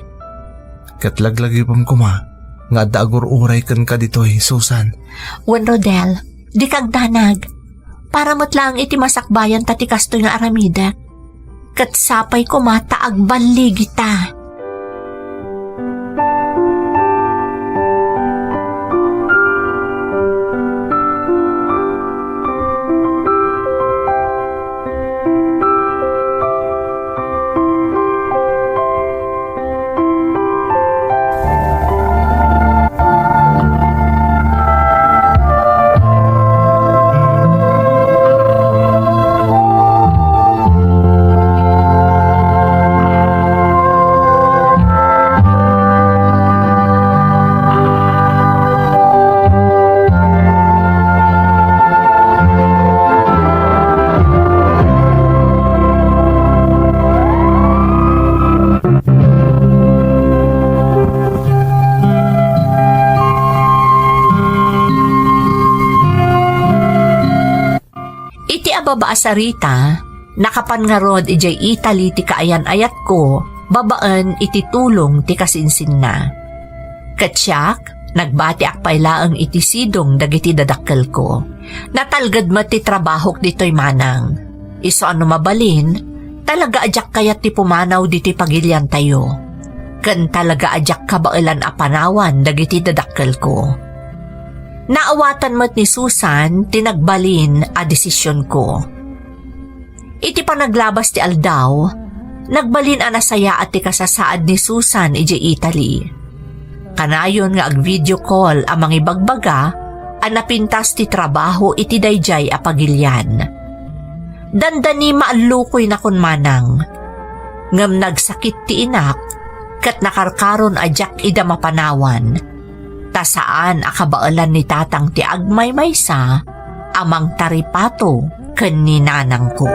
Ket laglagipem koma nga adda agur-uray kenka ditoy, Susan. Wen, Rodel, dika agdanag. Para met laeng iti masakbayanta ti kastoy nga aramidek. Ket sapay koma ta agballigita. Iti ababa a sarita, nakapan ngarud idiay Italy ti kaayan-ayatko babaen iti tulong ti kasinsinna. Ket siak, nagbatiak pay laeng iti sidong dagiti dadakkelko. Natalged met ti trabahok ditoy manang. Isu a no mabalin, talaga a diak kayat ti pumanaw ditoy pagiliantayo. Ken talaga a diak kabaelan a panawan dagiti dadakkelko. Naawatan met ni Susan ti nagbalin a desisionko. Iti panaglabas ti aldaw, nagbalin a nasayaat ti kasasaad ni Susan idiay Italy. Kanayon nga ag-video call a mangibagbaga a napintas ti trabaho iti daydiay a pagilian. Dandani maallukoyna kun manang. Ngem nagsakit ti inak ket nakarkaron a diak ida mapanawan. Ta saan a kabaelan ni tatang ti agmaymaysa a mangtaripato ken ni nanangko.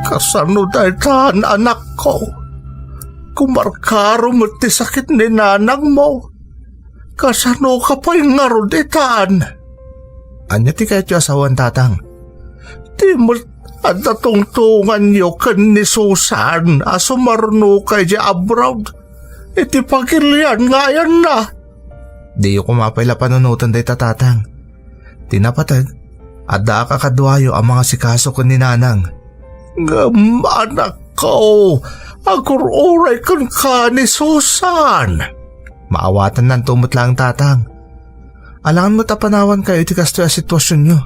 Kasano daytan, anakko? Kumarkaro met ti sakit ni nanangmo. Kasano ka pay ngarud itan? Ania ti kayatyo a sawen, tatang? Di met adda tungtonganyo ken ni Susan a sumarno kay di abroad iti pagilian nga ayanna. Diyo koma pay la panunoten dayta, tatang. Ti napateg, addaak a kaduayo a mangasikaso ken ni nanang. Ngem, anakko, agur-uray kenka ni Susan. Maawatannanto met laeng, tatang. Alangan met a panawankayo iti kastoy a situasionyo.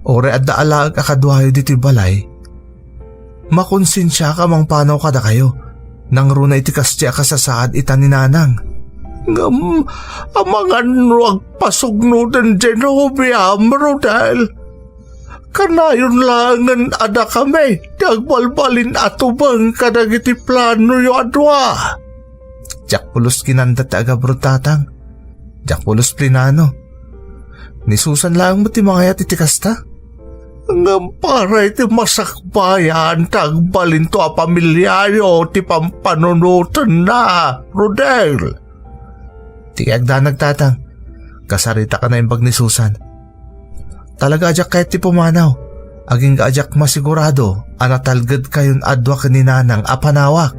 Uray adda alaek a kaduayo ditoy balay, makonsensiaak a mangpanaw kadakayo, nangruna iti kasdi a kasasaad ita ni nanang. Ngem, amangan no agpasugnoden diay nobiam, Rodel. Kanayon laengen a dakami ti agbalbalin a tubeng kadagiti planoyo a dua. Diak pulos kinanda ti agabrod, tatang. Diak pulos plinano. Ni Susan laeng met ti mangayat iti kasta. Ngem para iti masakbayan ta agbalinto a pamiliayo ti pampanunotenna, Rodel. Ti agdanag, Tatang. Kasaritak a naimbag ni Susan. Talaga a diak kayat ti pumanaw. Agingga a diak masigurado a natalgedkayon a dua ken ni Nanang a panawak.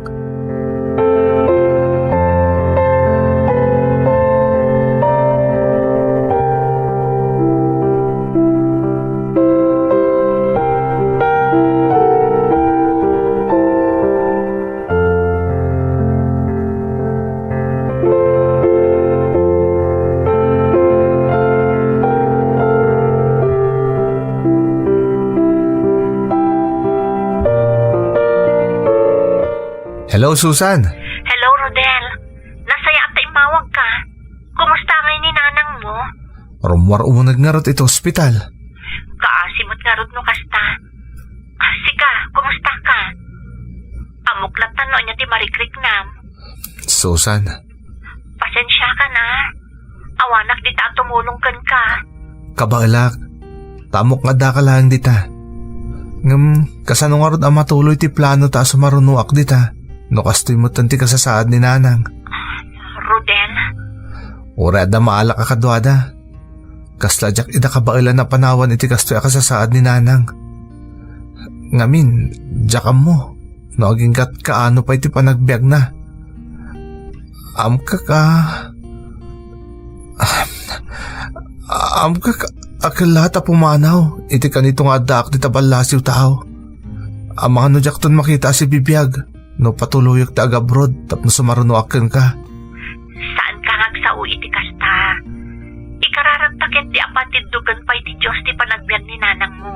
Hello, Susan. Hello, Rodel. Nasayaat ta immawagka. Kumusta ngay ni nanang mo? Rummuar uneg ngarud iti ospital. Kaasi met ngarud no kasta. Ah, sika, kumusta ka? Ammok latta no ania ti marikriknam. Susan. Pasensiakan a. Awanak dita a tumulong kenka. Kabaelak. Ta ammok nga addaka laeng dita. Ngem, kasano ngarud a matuloy ti planota a sumarunoak dita? No kastoy metten ti kasasaad ni Nanang. Rodel? Uray adda maalak a kaduada. Kasla diak ida kabaelan a panawan iti kastoy a kasasaad ni Nanang. Ngamin, diak ammo no agingga't kaano pay ti panagbiagna. Ammok a, ammok a, a kellaat a pumanaw iti kanito nga addaak dita ballasiw tao. Amangan no diakton makita a sibibiag no patuloyek ti agabroad tapno sumarunoak kenka. Saanka nga agsao iti kasta. Ikararagta ket ti apan ti iddugen pay ti Dios ti panagbiag ni nanangmo.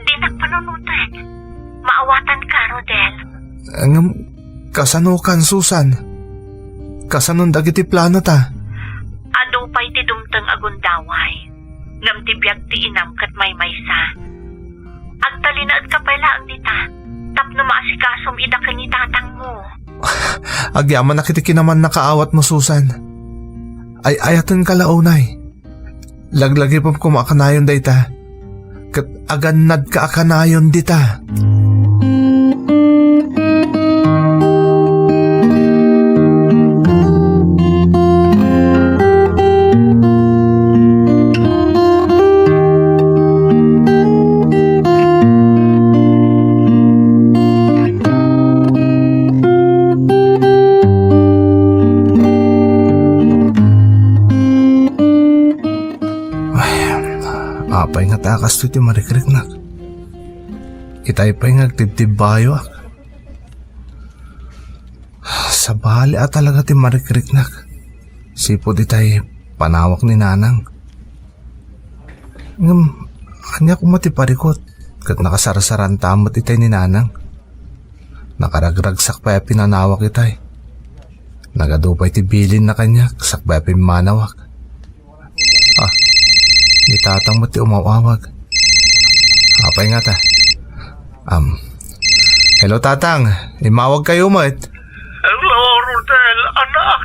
Dinak panunoten. Maawatanka, Rodel. Ngem, kasanokan, Susan? Kasanon dagiti planota? Adu pay ti dumteng a gundaway. Ngem ti biag ti inam ket maymaysa. Agtalinaedka pay laeng dita, tapno maasikasom ida ken ni tatangmo. Agyamanak iti kinamannakaawatmo, Susan. Ay-ayatenka la unay. Laglagipem koma a kanayon dayta, ket agannadka a kanayon dita. Ay, apay ngata a kastoy ti marikriknak? Itay pay nga agtibtibbayoak. Sabali a talaga ti marikriknak. Sipud itay panawak ni Nanang. Ngem, ania koma ti parikut? Ket nakasarsaranta met itay ni Nanang. Nakaragragsak pay a pinanawak itay. Nagadu pay ti bilinna kaniak, sakbay a pimmanawak. Ah, ni Tatang met ti umaw-awag. Apay ngata? Am. Hello, Tatang. Immawag kayo met. Hello, Rodel, anak.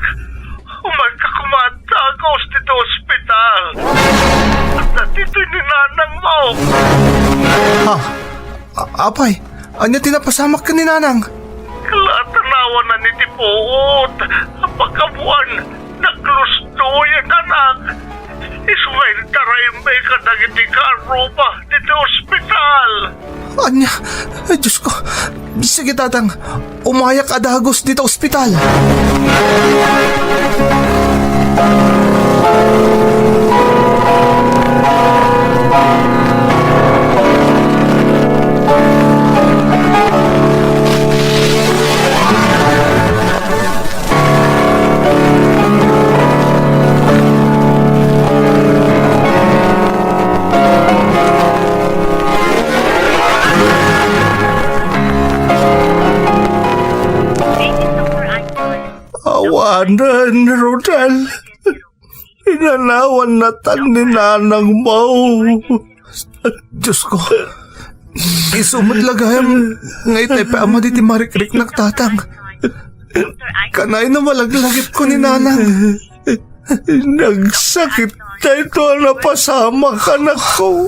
Umayka koma a dagus ditoy ospital. Adda ditoy ni nanangmo. Ha? A-, apay, ania ti napasamak ken ni Nanang? Kalaat a nawanan iti puot a pakabuan, naglusdoyen, anak. Isu nga intaraymi kadagiti kaarruba ditoy ospital. Ania? Ay, Diyos ko. Sige, Tatang. Umayak a dagus ditoy ospital. Awanen, Rodel. Inanawan natan ni nanangmo. Diyos ko. Isu met la gayam nga itay pay a madi ti marikriknak, Tatang. Kanay no malaglagipko ni Nanang. Nagsakit daytoy a napasamak, anakko.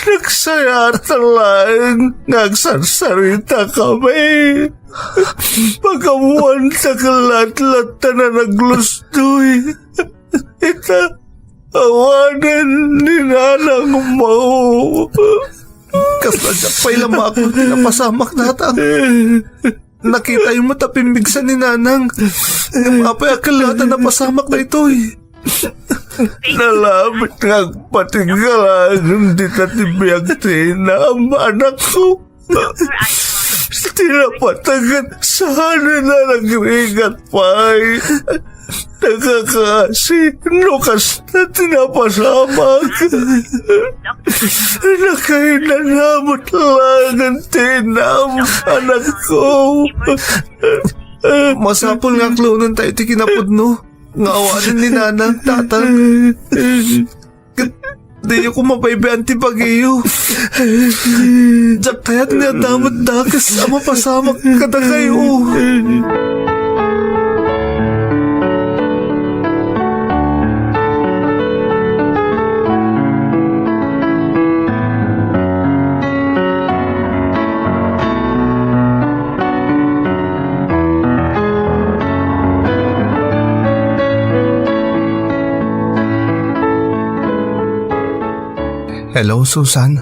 Nagsayatan laeng nga agsarsaritakami. Pag-ammoantaken latlatta a naglustoy. Ita, awanen ni nanangmo. Kasla diak pay la maakmo ti napasamak, Tatang. Nakitayo met a pimmigsa ni Nanang. Ngem apay a ket la ta napasamak daytoy? Nalabit nga agpatig laeng dita ti biag ti inam, anakko. Ti napateg ket saan a nagrigat pay. Nakakaasi no kasta ti napasamak. Nakainana met laeng ti inam, anakko. Masapul nga aklonentayo ti kinapudno nga awanen ni Nanang, Tatang. Ket diyo koma baybay-an ti bagiyo. Diak kayat nga adda met dakes a mapasamak kadakayo. Hello, Susan.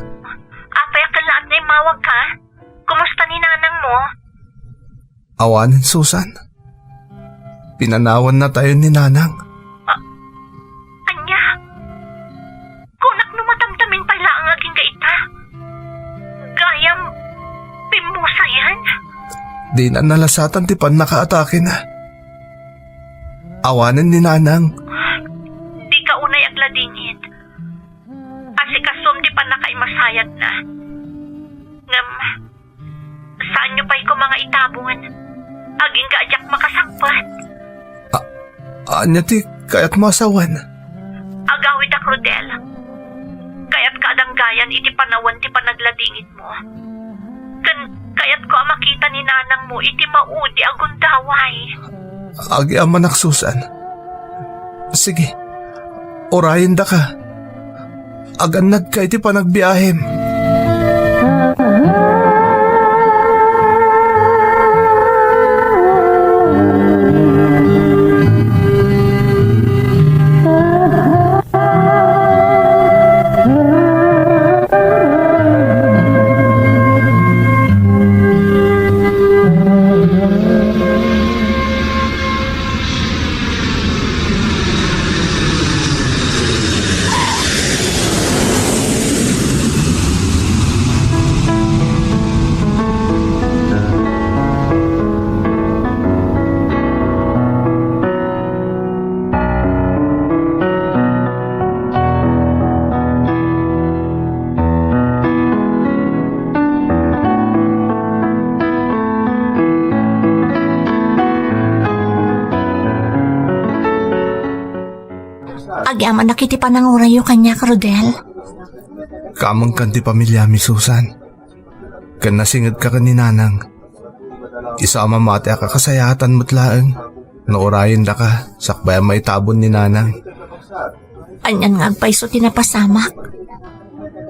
Apay a kellaat nga immawagka? Kumusta ni nanangmo? Awanen, Susan. Pinanawannatayon ni Nanang. A-, ania? Kunak no matamtamin pay laeng agingga ita. Gayam, pimmusayan. Dina nalasatan ti pannakaatakena. Awanen ni Nanang. Dika unay agladingit. Asikasuem ti pannakaimasayadna. Ngem, saanyo pay koma nga itabon. Agingga a diak makasangpet. A-, ania ti kayatmo a sawen? Agawidak, Rodel. Kayatka a danggayan iti panawen ti panagladingitmo. Ken kayatko a makita ni nanangmo iti maudi a gundaway. Agyamanak, Susan. Sige, urayendaka. Agannadka iti panagbiahem. Agyamanak iti panangurayyo kaniak, Rodel. Kaammoenkan ti pamiliami, Susan. Ken nasingedka ken ni Nanang. Isu a mamati a kakasayaatan met laeng no urayendaka sakbay a maitabon ni Nanang. Anian nga agpayso ti napasamak?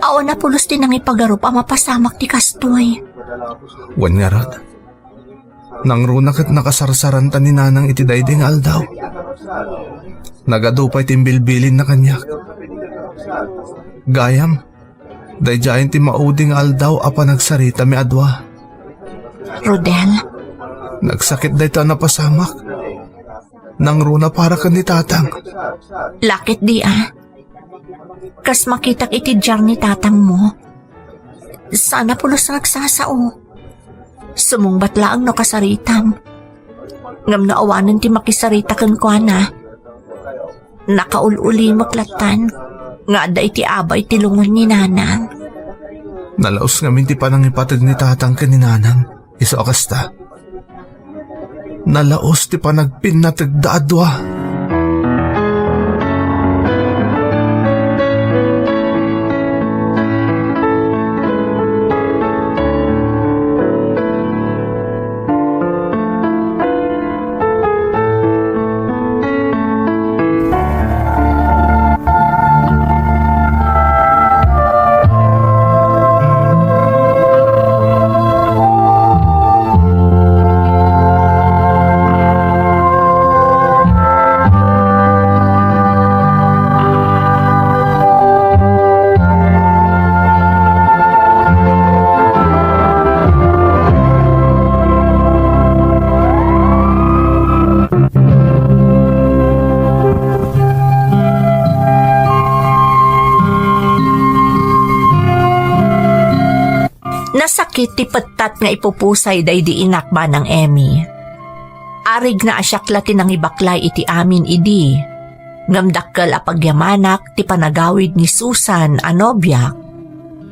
Awan a pulos ti nangipagarup a mapasamak ti kastoy. Wen ngarud, nangruna ket nakasarsaranta ni Nanang iti daydi nga aldaw. Nagadu pay ti imbilbilinna kaniak. Gayam, daydiayen ti maudi nga aldaw a panagsaritami a dua. Rodel. Nagsakit dayta a napasamak. Nangruna para ken ni Tatang. Lakit di a. Kas makitak iti diar ni tatangmo, saan a pulos nga agsasao. Sumungbat laeng no kasaritam. Ngem no awanen ti makisarita kenkuana, nakaul-ulimek lattan nga adda iti abay ti lungon ni Nanang. Nalaus ngamin ti panangipateg ni Tatang ken ni Nanang. Isu a kasta, nalaus ti panagpinnategda a dua. ti pettat nga ipupusay daydi inak, Manang Emmy. Arigna a siak la ti nangibaklay iti amin idi, ngem dakkel a pagyamanak ti panagawid ni Susan a nobiak.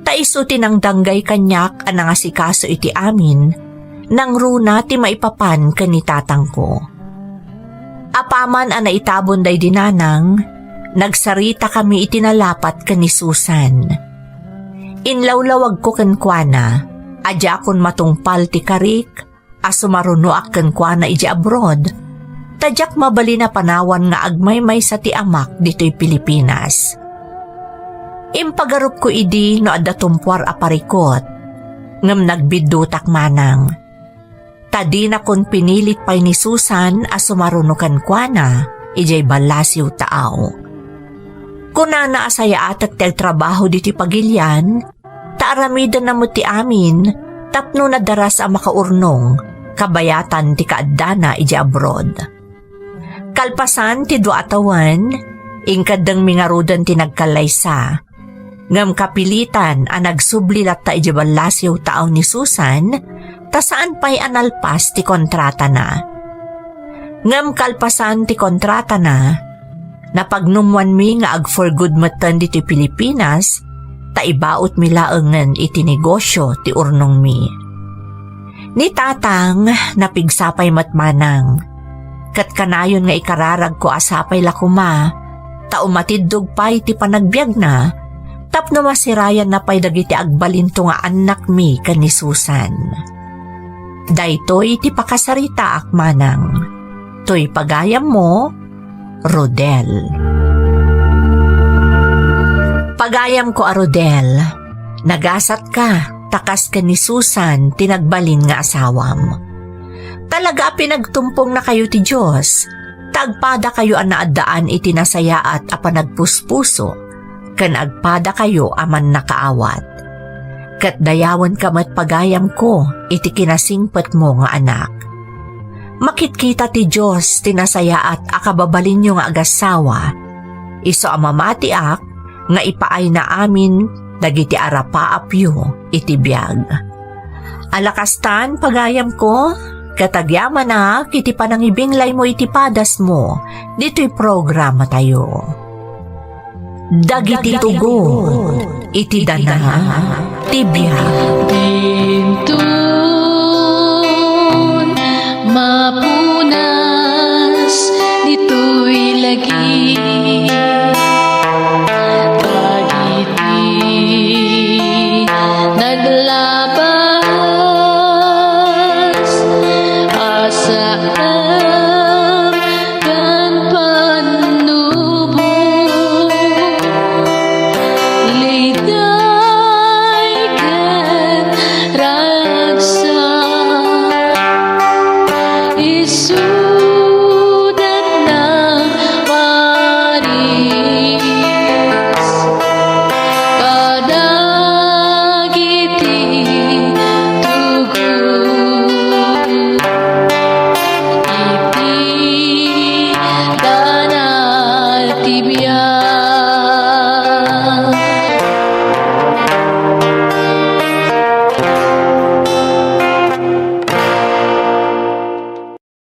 Ta isu ti nangdanggay kaniak a nangasikaso iti amin, nangruna ti maipapan ken ni tatangko. Apaman a naitabon daydi nanang, nagsaritakami iti nalapat ken ni Susan. Inlawlawagko kenkuana a diakon matungpal ti karik a sumarunoak kenkuana idiay abroad, ta diak mabalin a panawan nga agmaymaysa ti amak ditoy Pilipinas. Impagarupko idi no adda tumpuar a parikot, ngem nagbiddutak manang. Ta dinakon pinilit pay ni Susan a sumaruno kenkuana idiay ballasiw taaw. Kunana a sayaatek ti agtrabaho ditoy pagilian, ta aramidenna met ti amin tapno nadaras a makaurnong kabayatan ti kaaddana idiay abroad. Kalpasan ti dua a tawen, inkeddengmi ngaruden ti nagkallaysa. Ngem kapilitan a nagsubli latta idiay ballasiw taaw ni Susan, ta saan pay a nalpas ti kontratana. Ngem kalpasan ti kontratana, napagnummoanmi nga ag-for good metten ditoy Pilipinas, ta ibautmi laengen iti negosyo ti urnongmi. Ni tatang, napigsa pay met manang. Ket kanayon nga ikararagko a sapay la koma, ta umatiddog pay ti panagbiagna, tapno masirayanna pay dagiti agbalinto nga annakmi ken ni Susan. Daytoy ti pakasaritaak manang. Toy pagayammo, Rodel. Pagayamko a Rodel, nagasatka, ta kas ken ni Susan ti nagbalin nga asawam. Talaga a pinagtumpongnakayo ti Dios, ta agpadakayo a naaddaan iti nasayaat a panagpuspuso, ken agpadakayo a mannakaawat. Ket dayawenka met pagayamko iti kinasingpetmo nga anak. Makitkita ti Dios ti nasayaat a kababalinyo nga agassawa. Isu a mamatiak nga ipaayna amin dagiti arapaapyo iti biag. Ala kastan, pagayamko, ket agyamanak iti panangibinglaymo iti padasmo ditoy programatayo. Dagiti tugon iti dana ti biag. Dintun mapunas ditoy lagi. Dagiti naglabas a saan ken pannubo. Liday ken ragsak, isu